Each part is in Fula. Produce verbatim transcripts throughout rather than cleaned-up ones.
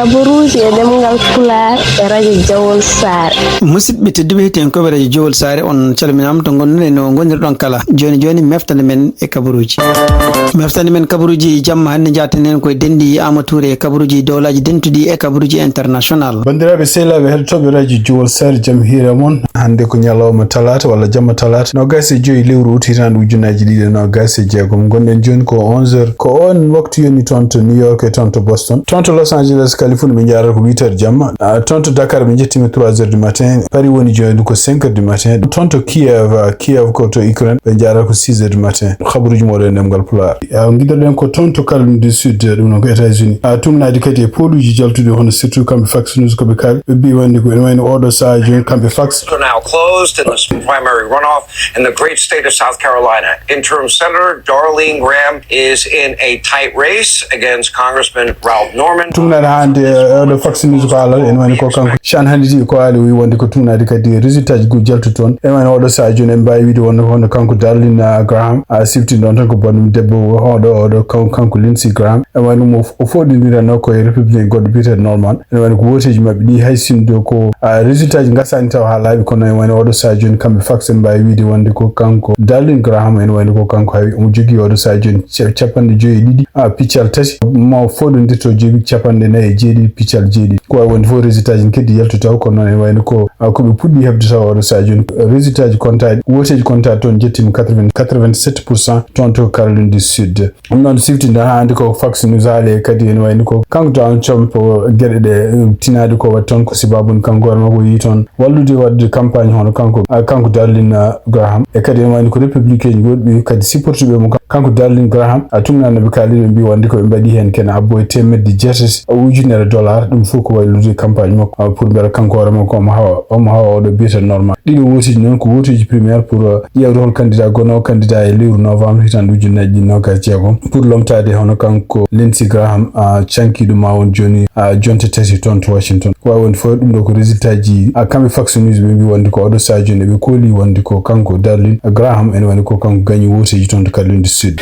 Kabaruuji e ɗemngal Pulaar e Radio Jawol Saare. Musidɓe tedduɓe, heɗiyankoɓe Radio Jawol Saare, on calminaama to ngonɗon e no ngonirɗon kala. Jooni jooni, meftande men e kabaruuji. Meftande men kabaruuji jamma hannde, njaaten heen koye denɗi Aama Tuure e kabaruuji dowlaaji dentuɗi e kabaruuji international. Banndiraaɓe sehilaaɓe heɗotooɓe Radio Jawol Saare, jam hiira mon. Hannde ko ñalawma talaata walla jamma talaata, noogaas e joy lewru ut hitaande ujunnaaji ɗiɗi e noogaas e jeegom. Ngonɗen jooni ko onze heures. Ko on waktu yoni toon to New York e toon to Boston. Toon to Los Angeles, Californie, ɓe njaarata ko huit heures jamma. Ah, toon to Dakar, ɓe njettiima trois heures du matin. Paris woni jooni ko cinq heures du matin. Toon to Kiev, ah, Kiev ko to Ukraine, ɓe njaarata ko six heures du matin. Habaruuji mooɗon e ɗemngal Pulaar. Ah, ngiɗoɗen ko toon to Caroline du Sud, ɗum noon ko États-Unis. Ah, tuugnaade kadi e pooluuji jaltuɗi hono surtout kamɓe Fox News ko ɓe kaali. Ɓe mbii wonde ko ene wayno oɗo sahaa jooni kamɓe Fox. Are now closed in the primary runoff in the great state of South Carolina. Interim Senator Darlene Graham is in a tight race against Congressman Ralph Norman. Tuugnaade hannde, eh, oɗo Fox News ko haalata, ene wayno ko kanko Sean Hannity ko haali, o wi wonde ko tuugnaade kadi résultat ji goo jaltuɗi toon. Ene wayno oɗo sahaa jooni en mbaawi wiide wonde ko hono kanko Darlene, ah, Graham, a sifti ɗon tan ko banndum debbo oɗo, oɗo kan-, kanko Lindsey Graham. Ene wayno mo o foɗondiranno ko e Republican goɗɗo biyeteeɗo Norman. Ene wayno ko wooteeji maɓɓe ɗi hay sinno ko, ah, résultat ji ngasaani taw haa laaɓi, kono ene wayno oɗo sahaa jooni kamɓe Fox en mbaawi wiide wonde ko kanko Darlene Graham, ene wayno ko kanko hawi omo jogii oɗo sahaa jooni ca-, capanɗe joyi e ɗiɗi, ah, piccal tati, mo foɗondirto jogii capanɗe nayi e jeeɗiɗi piccal jeeɗiɗi. Ko wawi wonde fof résultat ji ne keddi yaltude taw, kono noon ene wayno ko, ah, ko ɓe puɗɗi heɓde taw oɗo sahaa jooni résultat ji kontaaɗi, wooteeji kontaa toon jettiima quatre-vingts, quatre-vingt-sept pour cent toon to Caroline du Sud. Ɗum noon siftinta haa hannde ko Fox News haali e kadi ene wayno ko kanko Donald Trump, o, geɗe ɗe, eh, tinaɗe ko waɗi toon ko sababu kanko hoore makko o yii toon wallude waɗde campagne hono kanko, ah, kanko Darlene, ah, Graham. E kadi ene wayno ko républicain ji woɗɓe kadi supportuɓe mo kan-, kanko Darlene Graham, a tuugnaade no ɓe kaali ɓe mbii wonde ko ɓe mbaɗi heen kene abbo e teemedde jeetati ujunere dollar, ɗum fof ko wallude campagne makko, ah, pour mbela kanko hoore makko omo hawa, omo hawa oɗo biyeteeɗo Norman. Ɗiɗo wooteeji noon ko wooteeji primaire pour, uh, ƴeewde hol candidat gonoowo candidat e lewru novembre hitaande ujunnaaji ɗiɗi noogaas e jeegom, pour lomtaade hono kanko Lindsey Graham, uh, cankiiɗo ma won jooni, uh, jonte tati toon to Washington. Ko wawi wonde fof ɗum ɗo ko résultat ji, uh, kamɓe Fox News ɓe mbii wonde ko oɗo sahaa jooni ɓe kooli wonde ko kanko Darlene Graham ene wayno ko kanko gañi wooteeji toon to Caroline du Sud.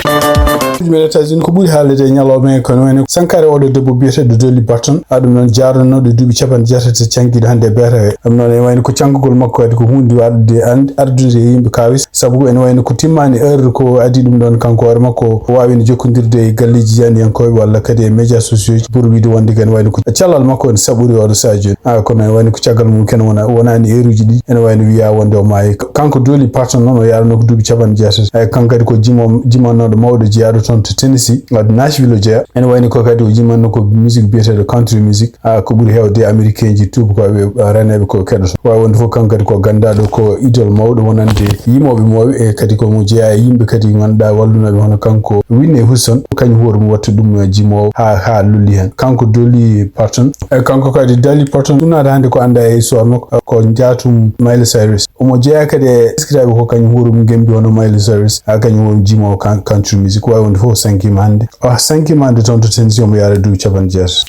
Meɗen États-Unis ko ɓuri haalde e ñalawma he ko ene wayno sankaare oɗo debbo biyeteeɗo Dolly Parton. Haa ɗum noon jaarnooɗo duuɓi capanɗe jeetati cankiiɗo hannde e beetawe. Ɗum noon ene wayno ko cankugol makko kadi ko huunde waɗde an-, ardude e yimɓe kaawis, sabu ko ene wayno ko timmaani heure ko adii ɗum ɗoon kanko hoore makko o waawino jokkondirde e galleeji jaaniyankooɓe walla kadi e médias sociaux ji pour wiide wonde ko ene wayno ko cellal makko ene saɓɓori oɗo sahaa jooni. Ah, kono ene wayno ko caggal mum kene wona, wonaani heure uji ɗi ene wayno wiyaa wonde o maayi. Kanko Dolly Parton noon o yaarnoo ko duuɓi capanɗe jeetati. Eyi, kanko kadi ko jimo-, jimannooɗo mawɗo jeyaaɗo toon to Tennessee, wadde Nashville o jeyaa. Ene wayno ko kadi o jimanno ko musique biyeteeɗo country music. Ah, ko ɓuri heewde Américain ji tuubakooɓe, ah, reneeɓe ko keɗoto. Waawi wonde fof kanko kadi ko ganndaaɗo ko idol mawɗo wonande yimooɓe mooɓe, e kadi ko mo jeyaa e yimɓe kadi ngannduɗaa wallunooɓe hono kanko Whitney Houston, kañum hoore mum waɗta ɗum jimoowo haa, haa lolli heen. Kanko Dolly Parton, e kanko kadi Dolly Parton, ɗum naata hannde ko anndaa e histoire makko, ko njaatum Miley Cyrus. Omo jeyaa kadi e eskitaaɓe ko kañum hoore mum ngembi hono Miley Cyrus, haa kañum woni jimoowo kan-, country music. Waawi wonde fof o sankiima hannde. O sankiima hannde toon to Tennessee, omo yaara duuɓi capanɗe jeetati.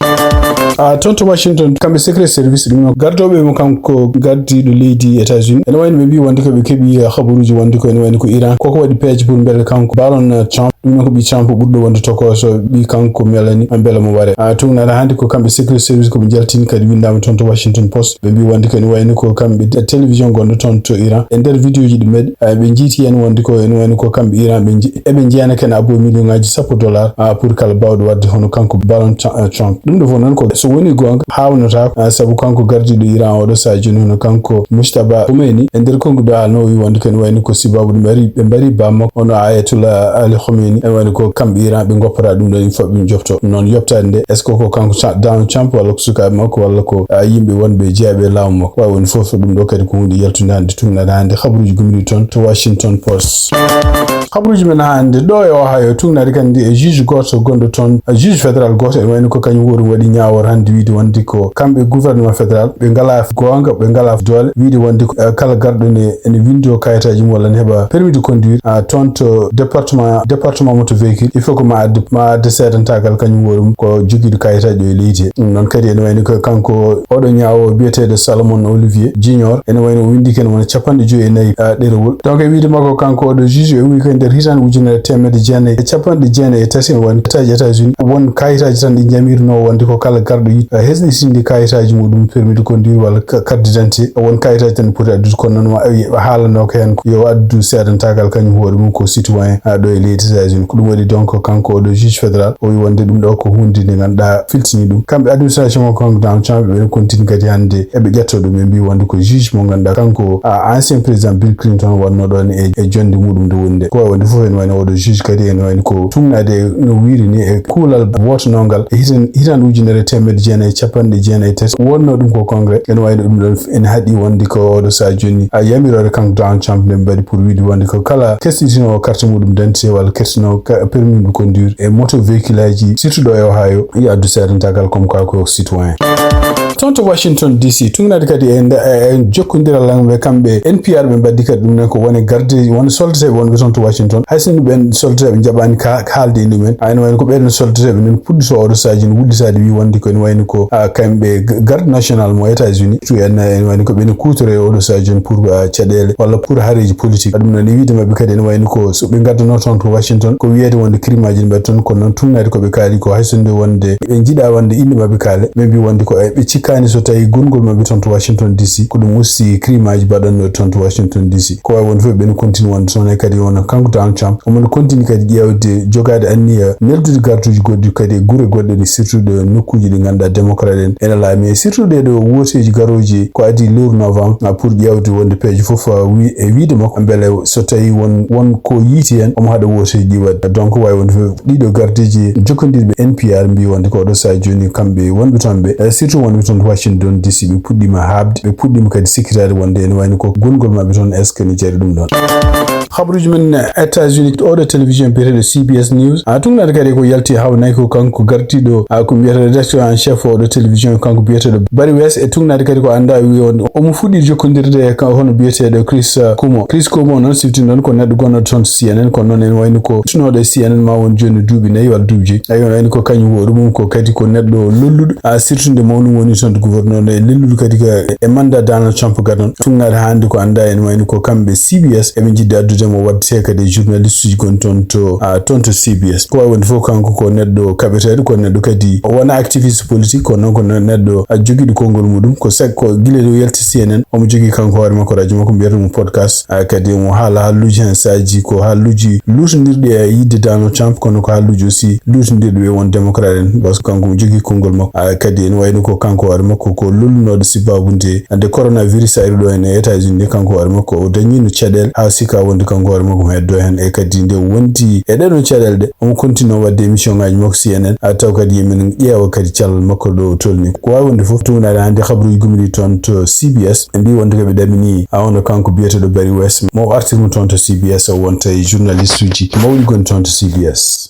Ah, toon to Washington, kamɓe Secret Service, ɗum noon gardooɓe mo kanko gardiiɗo leydi États-Unis. Ene wayno ɓe mbii wonde ko ɓe keɓi, ah, habaruuji wonde ko ene wayno ko Iran. Koko waɗi peeje pour mbele kanko Baron, ah, Trump. Ɗum noon ko ɓii Trump ɓurɗo wonde tokooso, ɓii kanko Melania, mbela mo ware. Ah, tuugnaade hannde ko kamɓe Secret Service ko ɓe njaltini kadi winndaama toon to Washington Post. Ɓe mbii wonde ko ene wayno ko kamɓe télévision gonɗo toon to Iran. E nder vidéo ji ɗi mbaɗi, ah, ɓe njiiti heen wonde ko ene wayno ko kamɓe Iran ɓe nji-, eɓe njeyana kene abbo million ŋaaji sappo dollar, ah, pour kala baawɗo waɗde hono kanko Baron Tra-, ah, Trump. Ɗum ɗo fof noon ko so woni goonga haawnata, ah, sabu kanko gardiiɗo Iran oɗo sahaa jooni hono kanko Mujtaba Khomeini e nder konngol ɗo haalno o wi wonde ko ene wayno ko sababu ɓe mbari, ɓe mbari bammakko hono Ayatollah Ali Khomeini, ene wayno ko kamɓe Iran ɓe ngoppata ɗum ɗo, il faut ɓe njofto. Noon yoftaade nde, est-ce que ko kanko Tra-, Donald Trump walla ko sukaaɓe makko walla ko, ah, yimɓe wonɓe jeyaaɓe e laamu makko? Waawi wonde fof ko ɗum ɗo kadi ko huunde yaltunde hannde, tuugnaade hannde habaruuji gomɗi toon to Washington Post. Habaruuji men hannde ɗo e Ohio, tuugnaade kandi e juge gooto gonɗo toon, juge fédéral gooto, ene wayno ko kañum hoore mum waɗi ñaawoore hannde wiide wonde ko kamɓe gouvernement fédéral ɓe ngalaa goonga, ɓe ngalaa doole wiide wonde ko, eh, kala garɗo ne, ene winndoo kayitaaji mum walla ne heɓa permis de conduire, ah, toon to département, département Tuma moto véhicule, il faut que ma adde, ma adde seedantagal kañum woni ɗum ko jogiiɗo kayitaaji ɗo e leydi he. Ɗum noon kadi ene wayni ko kanko oɗo ñaawo biyeteeɗo Salomon Olivier Junior, ene wayno o winndi kene wona capanɗe joyi e nayi, ah, ɗerewol. Donc e wiide makko kanko oɗo juge, o wi ko e nder hitaande ujunere teemedde jeenayi e capanɗe jeenayi e tati, ene wayno États-Unis won kayitaaji tan ɗi jamirno wonde ko kala garɗo yiɗ, ah, hesɗitinde kayitaaji muɗum, permis de conduire walla ka-, carte d'identité, won kayitaaji tan poti addude, kono noon ma, wi, haalano ko heen ko yo addu seedantagal kañum hoore mum ko citoyen, ah, ɗo e leydi États-Unis. Ko ɗum waɗi donc kanko oɗo juge fédéral o wi wonde ɗum ɗo ko hunde nde ngannduɗaa filtini ɗum. Kamɓe administration o kanko Donald Trump ɓe continue kadi hannde eɓe ƴetto ɗum, ɓe mbi wonde ko juge mo ngannduɗaa kanko, ah, ancien président Bill Clinton wonno ɗon e, e jonde muɗum nde woni nde. Ko wawi wonde fof ene wayno oɗo juge kadi ene wayno ko tugnaade no wiiri ni e kuulal wootanogal e hitan-, hitaande ujunere teemedde jeenayi e capanɗe jeenayi e tati. Wonno ɗum ko congrès, ene wayno ɗum ɗon ene haɗi wonde ko oɗo saha jooni, ah, yamiroore kanko Donald Trump nde mbaɗi pour wiide wonde ko kala kesɗitinowo carte muɗum d'identité walla kesɗitinowo ka-, permis de conduire e moto véhicule aji, surtout ɗo e Ohio, yo addu seedantagal comme quoi ko citoyen. Toon to Washington D C, tugnaade kadi e nde, e, e jokkondiral am e kamɓe N P R, ɓe mbaɗdi kadi ɗum nen ko wone garde, wone soldateeɓe wonɓe toon to Washington. Hay sinno ɓen soldateeɓe njaɓaani ka haalde e ɗumen, ene wayno ko ɓeɗon soldateeɓe nen puɗɗito oɗo saha jooni wullitaade, wi wonde ko ene wayno ko, ah, kamɓe g-, garde national mo États-Unis, tu en, ene wayno ko ɓe ene kuutore oɗo saha jooni pour, ah, caɗeele walla pour hareeji politique. Ɗum noon e wiide maɓɓe kadi ene wayno ko so ɓe ngaddano toon to Washington ko wiyeede wonde crime aji ne mbaɗi toon, kono noon tugnaade ko ɓe kaali ko hay so nde wonde ɓe njiɗa wonde innde maɓɓe kaale, ɓe mbi wonde ko, eh, ɓe cikkaani so tawi gonngol maɓɓe toon to Washington D C ko ɗum usti crime aji mbaɗanɗo toon to Washington D C. Ko wawi wonde fof ɓe ne continue wonde toon e kadi wonno kanko Donald Trump omo ne continue kadi ƴeewde jogaade anniya neldude gartuuji goɗɗi kadi e gure goɗɗe ɗi, surtout ɗo nokkuuji ɗi ngannduɗaa démocrate en ene laami e surtout ɗee ɗo wooteeji garooji ko adii lewru novembre, ah, pour ƴeewde wonde peeje fof, ah, wi-, e wiide makko mbele so tawi won, won ko yiiti heen omo haɗa wooteeji ɗi waɗde. Donc wawi wonde fof ɗiɗo gardeeji jokkondirɓe N P R mbi wonde ko oɗo saha jooni kamɓe wonɓe toon ɓe, eh, surtout wonɓe toon Washington D C ɓe puɗɗiima haaɓde, ɓe puɗɗiima kadi sikkitaade wonde ene wayno ko gonngol maɓɓe toon est-ce que ne jari ɗum ɗon. Habaruuji men États-Unis, oɗo télévision biyeteeɗo C B S News, a tugnaade kadi ko yalti hawnaki ko kanko gardiiɗo, a, ko mbiyata rédacteur en chef oɗo télévision, kanko biyeteeɗo Barry West, e tugnaade kadi ko annda wi on omo fuɗɗi jokkondirde e ka-, hono biyeteeɗo Chris, uh, Cuomo. Chris Cuomo noon siftin ɗon ko neɗɗo gonɗo toon C N N, kono noon ene wayno ko tinooɗo e C N N ma won jooni duuɓi nayi walla duuɓi joyi. Ayi, on wayno ko kañum hoore mum ko kadi ko neɗɗo lolluɗo, a, surtout nde mawɗum woni toon gouverneur e lelluɗo kadi ka e mandat Donald Trump gadon. Tugnaade hannde ko annda ene wayno ko kamɓe C B S eɓe njiɗi addude mo waɗde kadi e journaliste uji gonɗi toon to, a, toon to C B S. Ko wawi wonde fof kanko ko neɗɗo kaɓeteeɗo, ko neɗɗo kadi o wona activiste politique, kono noon ko ne-, neɗɗo a jogiiɗo konngol muɗum. Ko sek-, ko gila o yalti C N N, omo jogii kanko hoore makko radio makko mbiyata mo podcast. A, kadi omo haala haalluuji heen saaji ko haalluuji luutondirɗi e yidde Donald Trump, kono ko haalluuji aussi luutondirɗi e won démocrate en, parce que kanko omo jogii konngol makko. A, kadi ene wayno ko kanko hoore makko ko lollunooɗo sibabude nde coronavirus ari ɗo en e États-Unis nde, kanko hoore makko o dañiino caɗeele haa sika wonde kanko hoore makko mo heddo heen. E kadi nde wondi e ɗeɗon caɗeele ɗe, omo continue waɗde émission ngaji makko C N N, a, taw kadi yemin ƴeewa kadi cellal makko ɗo o tolni. Ko wawi wonde fof, tugnaade hannde habaruuji gummiɗi toon to C B S, ɓe mbi wonde ko ɓe ɗamini, a, hono kanko biyeteeɗo Barry West, mo artirmo toon to C B S, o wonta e journaliste uji mawɗi gonɗi toon to C B S.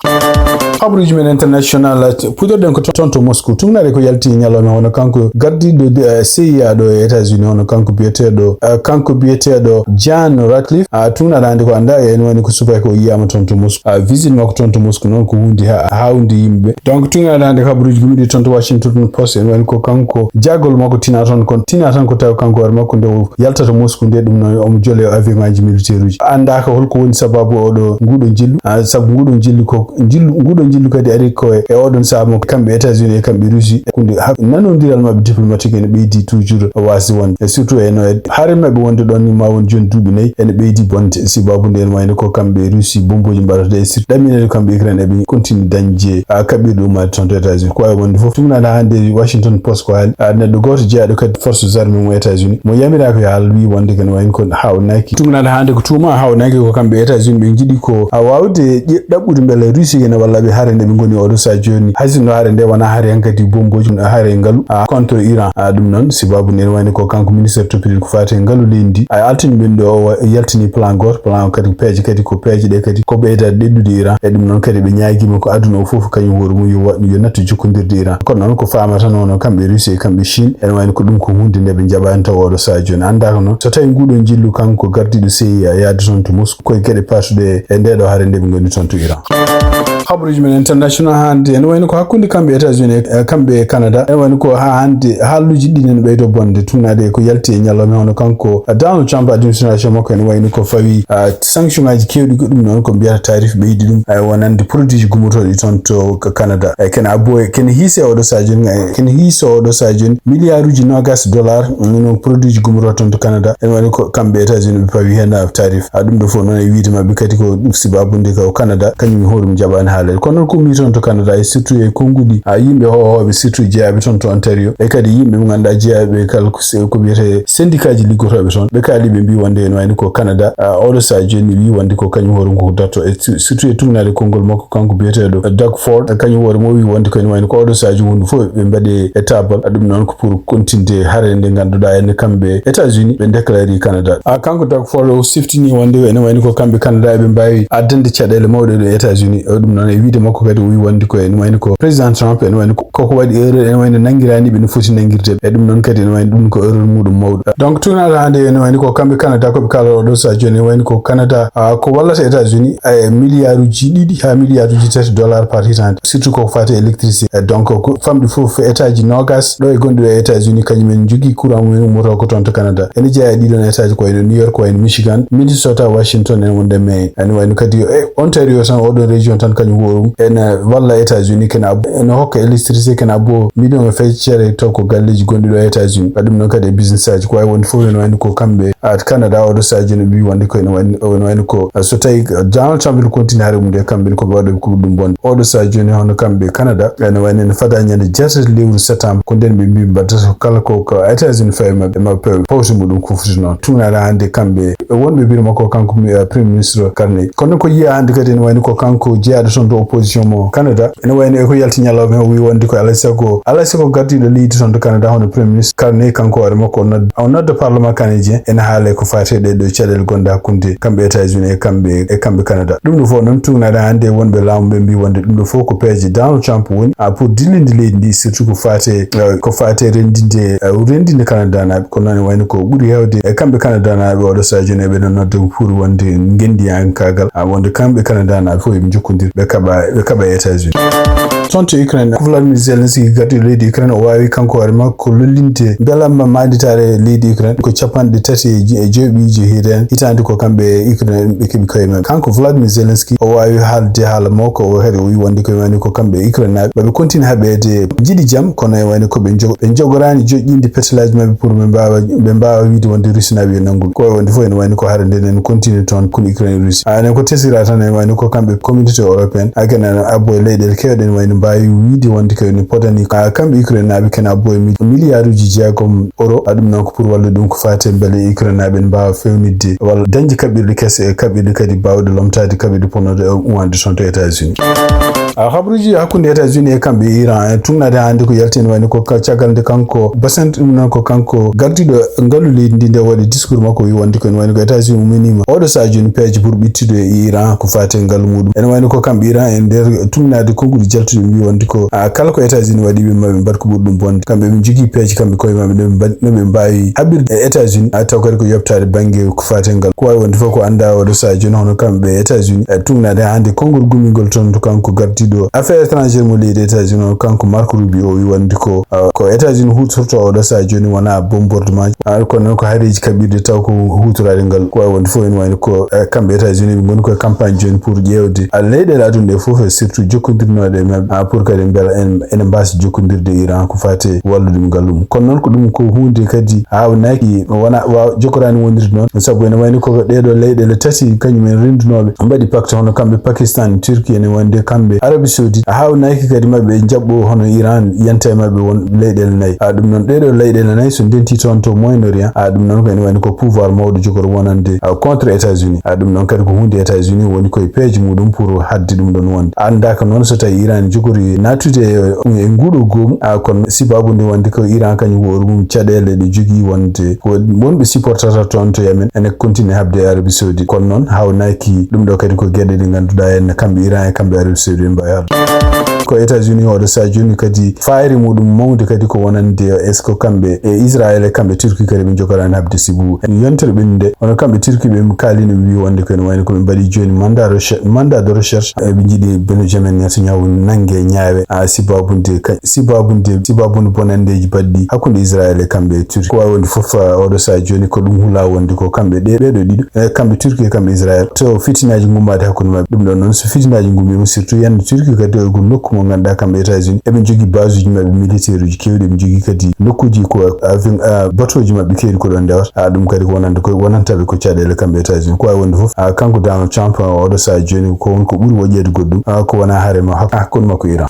Habaruuji men international, puɗɗorɗen ko toon to Moscou. Tugnaade ko yalti ñalawma hono kanko gardiiɗo de, eh, C I A ɗo e États-Unis, hono kanko biyeteeɗo, eh, kanko biyeteeɗo John Ratcliffe. A, tugnaade hannde ko annda, ene wayno ko subaka o yiyaama toon to Moscou. A, visite makko toon to Moscou noon ko huunde ha-, haawnde yimɓe. Donc tugnaade hannde habaruuji gummiɗi toon to Washington Post, ene wayno ko kanko jaagol makko tina toon, kono tina tan ko tawi kanko hoore makko nde o yaltata Moscou nde, ɗum noon omo jole e avion ngaji militaire uji. Anndaaka holko woni sababu oɗo, nguɗo njillu, a, sabu nguɗo njillu ko, njillu, nguɗo njillu kadi ari ko e, e oɗon saha mo kamɓe États-Unis e kamɓe Russie, hakkunde hak-, nanondiral maɓɓe diplomatique ene ɓeydi toujours wasde wonde. E surtout eno e haare maɓɓe wonde ɗon ni ma won jooni duuɓi nayi ene ɓeydi bonde. Sibabu nde ene wayno ko kamɓe Russie bomboji mbaɗata e surtout ɗaminede kamɓe Ukraine eɓe continue dañde, a, kaɓirɗe ummaade toon to États-Unis. Ko wawi wonde fof, tugnaade hannde Washington Post ko haali, a, neɗɗo gooto jeyaɗo kadi forces armées mo États-Unis, mo yamiraaka yo haal, wi wonde kene wayno ko haawnaki. Tugnaade hannde ko tuuma haawnaki ko kamɓe États-Unis ɓe njiɗi ko, a, wawde ƴe-, ɗaɓɓude mbele Russie ene walla ɓe hare nde ɓe ngoni oɗo saha jooni. Hay sinno hare nde wona hare hankadi bomboji, hare ngalu, a, contre Iran. A, ɗum noon, sibabu nde ene wayni ko kanko ministre toppitiri ko faati e ngalu leydi ndi. A, altine ɓen ɗo, o wa-, yaltini plan goto, plan o kadi peeje kadi ko peeje ɗe kadi ko ɓeydaade ɗeɗɗude Iran. E ɗum noon kadi ɓe ñaagiima ko aduna o fof kañum hoore mum yo wa-, yo nattu jokkondirde Iran. Kono noon ko faama tan wonno kamɓe Russie e kamɓe Chine, ene wayni ko ɗum ko huunde nde ɓe njaɓaani tawa oɗo saha jooni. Anndaaka noon so tawi nguɗo njillu kanko gardiiɗo C I A yaade toon to Moscou, koye geɗe paatuɗe e nde ɗo hare nde ɓe ngoni toon to Iran. Habaruuji men international hannde, ene wayno ko hakkunde kamɓe États-Unis e, e kamɓe e Canada. Ene wayno ko haa hannde haaluuji ɗin ene ɓeydo bonde, tugnaade e ko yalti e ñalawma, hono kanko Donald Trump, administration makko ene wayno ko fawi, ah, sanction ngaji keewɗi, ko ɗum noon ko mbiyata tarif ɓeydi ɗum, eh, wonande produit ji gummotooɗi toon to Canada. Eh, kene abbo, kene hiise oɗo saha jooni, eh, kene hiiso oɗo saha jooni milliard uji noogas dollar, mm, no produit ji gummotoo toon to Canada. Ene wayno ko kamɓe États-Unis ɓe pawi heen, ah, tarif. Ah, ɗum ɗo fof noon e wiide maɓɓe kadi ko ɗum sibabude ko Canada, kañum e hoore mum jaɓaani haalede. Kono noon ko ummi toon to Canada, e surtout e konnguɗi, ah, yimɓe hoohooɓe, surtout jeyaaɓe toon to Ontario, e kadi yimɓe ɓe ngannduɗaa jeyaaɓe kala ko se-, ko wiyetee syndicat ji liggotooɓe toon, ɓe kaali ɓe mbii wonde ene wayno ko Canada, ah, oɗo saha jooni wii wonde ko kañum hoore mum ko darto, e su-, surtout e tugnaade konngol makko kanko biyeteeɗo Doug Ford, kañum hoore mum o wii wonde ko ene wayno ko oɗo saha jooni huunde fof ɓe mbaɗi e taabal. Ah, ɗum noon ko pour continde hare nde ngannduɗaa ene kamɓe États-Unis ɓe déclare Canada. Ah, kanko Doug Ford o siftini wonde ene wayno ko kamɓe Canada eɓe mbaawi addande caɗeele mawɗe ɗo États-Unis. O ɗum noon e wiide makko kadi o wii wonde ko ene wayno ko président Trump ene wayno ko, koko waɗi erreur, ene wayno nanngiraani ɓe no foti nanngirde. E ɗum noon kadi ene wayno ɗum ko erreur muɗum mawɗo. Donc tugnaade hannde ene wayno ko kamɓe Canada ko ɓe kaala oɗo saha jooni, ene wayno ko Canada, ah, ko wallata États-Unis, eh, milliard uji ɗiɗi haa milliard uji tati dollar par hitande, surtout koko faati e électricité. Eh, donc ko famɗi fof État ji noogas ɗo e gonɗi ɗo e États-Unis, kañum en njogii courant mum en ummotoo ko toon to Canada. Ene jeyaa e ɗii ɗoon État ji ko wayno New York, ko wayno Michigan, Minnesota, Washington, en wonde Maine. Ene wayno kadi e Ontario tan, oɗo région tan kañum hoore mum ene walla États-Unis, kene ab-, ene hokka électricité, kene abbo million e feccere taw ko galleeji gonɗi ɗo e États-Unis. Waɗi ɗum noon kadi e business aji, ko wawi wonde fof ene wayno ko kamɓe, ah, Canada oɗo saha jooni ɓe wonde ko ene wayno, ene wayno ko, ah, so tawi Donald Trump ene continue hare mum nde, kamɓe ko ɓe waɗa ko ɗum bonde. Oɗo saha jooni hono kamɓe Canada, ene wayno ene fada ñande jeetati lewru septembre, ko nden ɓe mbi mbaddata kala ko, ko États-Unis fawi maɓɓe, maɓɓe pewe pawse muɗum ko foti noon. Tugnaade hannde kamɓe e wonɓe biro makko kanko mi, eh, Premier Ministre Carney. Kono ko yiya hannde kadi ene wayno ko kanko jeyaaɗo toon to opposition mo Canada. Ene wayno e ko yalti ñalawma o wi wonde ko alay sago, alay sago gardiiɗo leydi toon to Canada hono Premier Ministre Carney, kanko hoore makko o nodda, o nodda Parlement canadien, ene haale ko faati e ɗee ɗo caɗeele gonɗe hakkunde kamɓe États-Unis e kamɓe, e kamɓe Canada. Ɗum ɗo fof noon tugnaade hannde wonɓe laamu ɓe mbi wonde ɗum ɗo fof ko peeje Donald Trump woni, ah, pour dillinde leydi ndi, surtout ko faati, eh, ko faati e renndinde, eh, renndinde Canada naaɓe. Kono noon ene wayno ko ɓuri heewde e kamɓe Canada naaɓe oɗo saha jooni eɓe nodda pour wonde ngenndiyankaagal, ah, wonde kamɓe Canada naaɓe fof eɓe njokkondir, ɓe kaɓa, ɓe kaɓa e États-Unis. Toon to Ukraine, ko Vladimir Zelensky gardiiɗo leydi Ukraine, o waawi kanko hoore makko lollinde mbelamma maanditaare leydi Ukraine ko capanɗe tati e je-, e joyɓiije hiren hitaande ko kamɓe e Ukraine ɓe keɓi koye maɓɓe. Kanko Vladimir Zelensky o waawi haalde haala makko o kadi o wi wonde ko wayno ko kamɓe e Ukraine naaɓe maɓe continue haɓeede jiɗi jam, kono e wayno ko ɓe njo-, ɓe njogoraani joƴƴinde petalaji maɓɓe pour ɓe mbaawa, ɓe mbaawa wiide wonde Russie naaɓe yo nanngu. Ko wayi wonde fof ene wayno ko hare nden ene continue toon kon Ukraine e Russie. A, enen ko tesira tan ene wayno ko kamɓe communauté européenne, a, kene ene abbo e leyɗeele keewɗe ene wayno mbaawi wiide wonde ko ene potani, a, kamɓe Ukraine naaɓe kene abbo e mi-, milliard uji jeegom euro. A, ɗum noon ko pour wallude ɗum ko faati e mbele Ukraine naaɓe ene mbaawa fewnitde walla dañde kaɓirɗe kese e kaɓirɗe kadi baawɗe lomtaade kaɓirɗe ponnoɗe uwande toon to États-Unis. A, habaruuji hakkunde États-Unis e kamɓe Iran, e tugnaade hannde ko yalti ene wayno ko ka-, caggal nde kanko Bassent, ɗum noon ko kanko gardiiɗo ngalu leydi ndi, nde waɗi discours makko, wi wonde ko ene wayno ko États-Unis umminiima oɗo saha jooni peeje pour ɓittude e Iran ko faati e ngalu muɗum. Ene wayno ko kamɓe Iran e nder tugnaade konnguɗi jaltuɗi, ɓe mbi wonde ko, a, kala ko États-Unis waɗi ɓe maɓe mbaɗ ko ɓuri ɗum bonde. Kamɓe ɓe njogii peeje kamɓe koye maɓɓe, no ɓe mbaɗ-, no ɓe mbaawi haɓirde e États-Unis, a, taw kadi ko yoɓtaade bannge ko faati e ngalu. Ko wawi wonde fof ko annda oɗo saha jooni hono kamɓe États-Unis, e tugnaade hannde konngol gummingol toon to kanko gardiiɗo affaires étrangères mo leydi États-Unis, hono kanko Marco Rubio, o wi wonde ko, a, ko États-Unis huutorto oɗo saha jooni wona bombardement, a, kono noon ko hareeji kaɓirɗe taw ko huutoraade ngal. Ko wawi wonde fof ene wayno ko, e, kamɓe États-Unis ɓe ngoni koye campagne jooni pour ƴeewde, a, leyɗeele aduna ɗe fof e surtout jokkondirnooɗe e maɓɓe, a, pour kadi mbela en, ene mbasa jokkondirde e Iran ko faati e wallude ɗum ngal ɗum. Kono noon ko ɗum ko huunde kadi haawnaaki, wona, waaw, jokkoraani wondirde noon, sabu ene wayno ko ɗee ɗoo leyɗeele tati kañum en renndunooɓe mbaɗi pacte, hono kamɓe Pakistan, Turquie, ene wayno kamɓe Arabie Saoudite, a haawnaki kadi maɓɓe jaɓɓo hono Iran yanta e maɓɓe won leyɗeele nayi. A ɗum noon ɗeɗo leyɗeele nayi so ndenti toon to Moyen-Orient, a ɗum noon ko ene wayni ko pouvoir mawɗo jogor wonande, a, contre États-Unis. A ɗum noon kadi ko hunde États-Unis woni koye peeje muɗum pour hadde ɗum ɗon wonde. Anndaka noon so tawi Iran jogori nattude e, e nguɗo goomu, a kono sibabu nde wonde ko Iran kañum ko hoore mum caɗeele ɗe jogii wonde ko wonɓe supportata toon to Yemen ene continue habde e Arabie Saoudite. Kono noon haawnaki ɗum ɗo kadi ko geɗe ɗe ngannduɗaa en kamɓe Iran e kamɓe Arabie Saoudite en mbawi haalde. Ko États-Unis oɗo saha jooni kadi fayre muɗum mawde kadi ko wonande est-ce que kamɓe e Israël e kamɓe Turquie kadi ɓe jogoraani habde sibu en yontere ɓennude. Hono kamɓe Turquie ɓe kaalino ɓe mbi wonde ko ene wayno ko ɓe mbaɗi jooni mandat recher-, mandat de recherche. Eɓe njiɗi Benjamin Netanyahu nannge ñaawe. A sibabude ka-, sibabude, sibabude bonandeji baɗɗi hakkunde Israël e kamɓe e Turquie. Ko wawi wonde fof, a, oɗo saha jooni ko ɗum hula wonde ko kamɓe ɗe, ɓeɗo ɗiɗo, e kamɓe Turquie e kamɓe Israël. To fitinaji gummade hakkunde maɓɓe. Ɗum ɗon noon so fitinaji gummima surtout yande Turquie kadi o ko nokku mo ganduɗa kamɓe États-Unis eɓe jogui base uji maɓɓe militaire uji kewɗi, eɓe jogui kadi nokkuji ko, a, fin-, a, batoji maɓɓe kewɗi ko ɗon ndewata. A ɗum kadi ko wonande ko wonantaɓe ko caɗele kamɓe États-Unis. Ko wawi wonde fof, a, kanko Donald Trump, a, oɗo saha joni ko won ko ɓuuri woƴƴede goɗɗum, a, ko wona harema hak-, hakkunde makko Iran.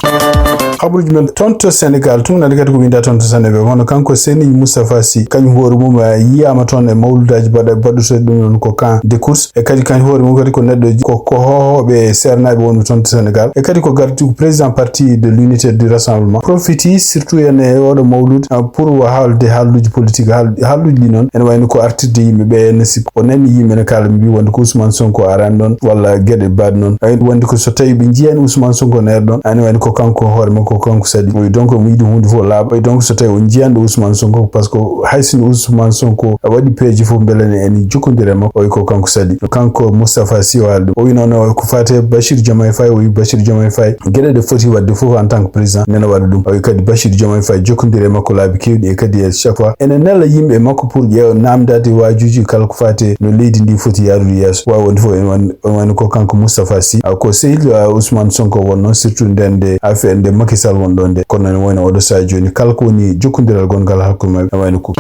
Habaruji men toon to Sénégal, tun nani kadi ko winda toon to Sénégal, hono kanko Seni Moustapha Sy, kañum hoore mum, a, yiyama toon e mawludaji baɗa-, baɗɗutoɗi ɗum noon ko camp de course, e kadi kañum hoore mum kadi ko neɗɗo ko, ko hohoɓe e sernaɓe wonɓe toon to Sénégal, e kadi ko gardi ko président parti de l'unité du rassemblement, profiti surtout en e oɗo mawlude, a, pour wa haalde haalluji politique, haal-, haalluji ɗi noon ene wayno ko artirde yimɓe ɓe, ene sip-, o nani yimɓe ne kala mbi wonde ko Ousmane Sonko arani ɗon walla gueɗe baɗe noon. Ay, wonde ko so tawi ɓe jiyani Ousmane Sonko ne ɗon, ani wayno ko kanko hoore makko, ko kanko saɗi. O wi donc omo yiɗi hunde fof laaɓa. O wi donc so tawi o jiyani ɗo Ousmane Sonko, par ce que hay sinno Ousmane Sonko waɗi peeje fof beele ne ene jokkodiri e makko, o wi ko kanko saɗi. Kanko Moustapha Sy o haali ɗum. O wi noon o ko fate Bachir Diomaye Faye, o wi Bachir Diomaye Faye gueɗe ɗe foti wadde fof en tant que président nena waɗa ɗum. O wi kadi Bachir Diomaye Faye jokkodiri e makko laabi kewɗi e kadi e chaque fois ene nela yimɓe e makko pour ƴeewa namdade waajuji kala ko fate no leydi ndi foti yaarude yeeso. Wawi wonde fof ene wan-, ene wayno ko kanko Moustapha Sy, a, ko sehil, a, Ousmane Sonko wonno, surtout nden nde affaire nde Macky Sall won ɗon nde. Kono ene wayno oɗo saha joni kala ko woni jokkodiral gongal hakkunde maɓɓe, ene wayno ko.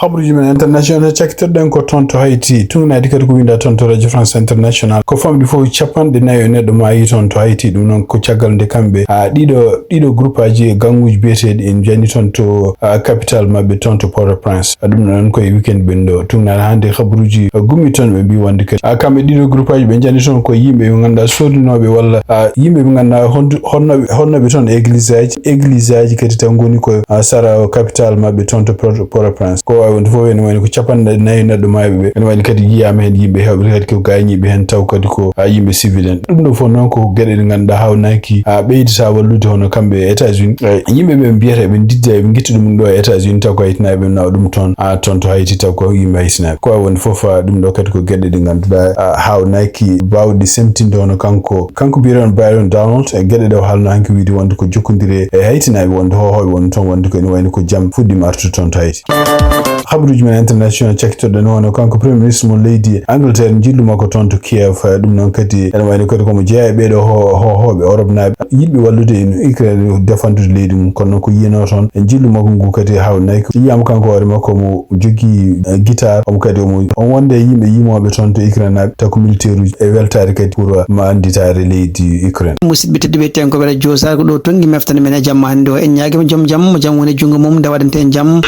Habaruji men international cakkitoɗen ko toon to Haiti. Tungnadi kadi ko winda toon to Radio France International. Ko famɗi fof capanɗe nayi e neɗɗo maayi toon to Haiti. Ɗum noon ko caggal nde kamɓe, a, ɗiɗo, ɗiɗo groupe aji e ganguji biyeteɗi en jani toon to, a, capital maɓɓe toon to Port-au-Prince. A, ɗum noon ko e weekend ɓen ɗo. Tungnadi hande habaruji, a, gumi toon ɓe mbi wonde kadi, a, kamɓe ɗiɗo groupe aji ɓe jani toon ko yimɓe ɓe ganduɗa sodinoɓe walla, a, yimɓe ɓe ganduɗa hondu-, honnoɓe, honnoɓe toon église aji, église aji kadi taw goni ko, a, sara o capital maɓɓe toon to Port-, Port-au-Prince. Ko wawi wonde fof ene wayno ko capanɗe nayi neɗɗo maayi ɓe. Ene wayno kadi yiyama hen yimɓe hewɓe kadi ko gañiɓe hen taw kadi ko, a, yimɓe civil en. Ɗum ɗo fof noon ko gueɗe ɗe ganduɗa hawnaki, a, ɓeydata wallude hono kamɓe e États-Unis. E, yimɓe ɓe mbiyata eɓe didda eɓe guitta ɗum ɗo e États-Unis taw ko haytinaɓe nawa ɗum toon, a, toon to Haiti taw ko yimɓe haytinaɓe. Ko wawi wonde fof, a, ɗum ɗo kadi ko gueɗe ɗe ganduɗa, a, hawnaki bawɗe semtinde hono kanko, kanko mbiyeɗon Byron Donald e gueɗe ɗe o haalno hanki wiide wonde ko jokkodire e haytinaɓe wonde hohoɓe won toon wonde ko ene wayno ko jaam fuɗɗima artude toon to Haiti. Habaruji men international cakkitoɗen hono kanko premier ministre mo leydi Angleterre jillu makko toon to Kiev. Ɗum noon kadi ene wayno kadi komo jeeya e ɓeɗo ho-, hohoɓe Europe naɓe yiɗɓe wallude en Ukraine defandude leydi mum. Kono noon ko yiyano toon e jillu makko ngu kadi hawnaki ko yiyama kanko hoore makko mo jogui, eh, guitare, omo kadi omo, on wonde e yimɓe yimoɓe toon to Ukraine naɓe taw ko militaire uji e weltare kadi pour, eh, ma anditare leydi Ukraine. Musidɓe tedduɓe, ten ko wela Joe Sarr ko ɗo tongi meftande men e jamma hannde o. En ñaagima joom jam, mo jam woni junngo mum, nde waɗante en jam.